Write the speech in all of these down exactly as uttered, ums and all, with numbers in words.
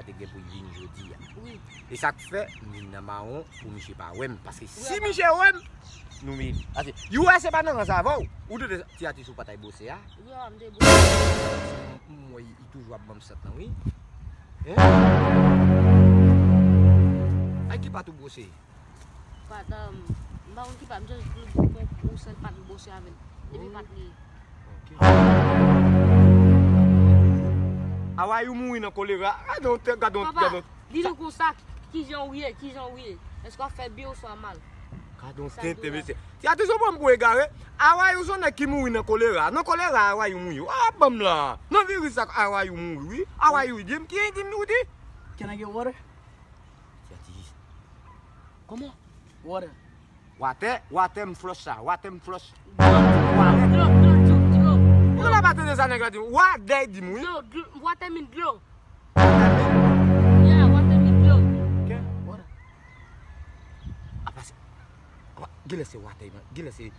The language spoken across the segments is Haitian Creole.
Te gen pou l vin jodi a. Wi. E sa k fè m vin nan mawon pou misye pa wè m. Paske si misye wè m, nou vin. Paske, yo wè se pa nan rans avè w. Ou tande ti atis ou pa t ay bwose a? Wi, papa, m te bwose. M, m wè li toujou ap ban m sant lan, wi. Hein? Ay, ki pa tou bwose? Pat, um, m pa konn ki pat, m just vle yon, yon sèl pat m bwose avè l. Depi pat li ye. Ok. Awayou mouri nan kolera. Gade yon tè, gade yon, gade yon. Papa, di nou konsa, kijan ou ye, kijan ou ye? Èske w ap fè byen oswa mal? Gade yon tenten, mesye. Ti atis ou pran m pou egare. Awayou se yon nèg ki mouri nan kolera. Nan kolera, Awayou mouri. Ah, ban m la. Nan viris sa, Awayou mouri, wi. Awayou, di m, ki, di m, ou di? Can I get water? Ti atis. Kòman? Water. Watè, watè m flush sa, watè m flush. Dlo, dlo, dlo, dlo, dlo, dlo. Ou la pa tande sa nèg la di m? Watè di m wi. Dlo, dlo, watè mean dlo. Watè mean? Yeah, watè mean dlo. Ok. Water. Apa se, apa, genlè se watè, genlè se,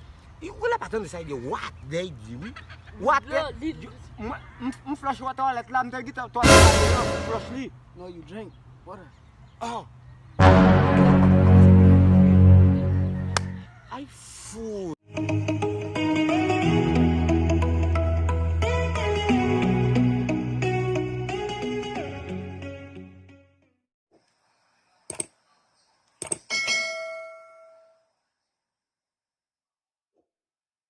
ou la pa tande sa li di watè di wi. Watè. Dlo, li, m, m, m flush watè twalet la, m te gentan twalet la deyò, m flush li. No, you drink water. Oh. Ay fout.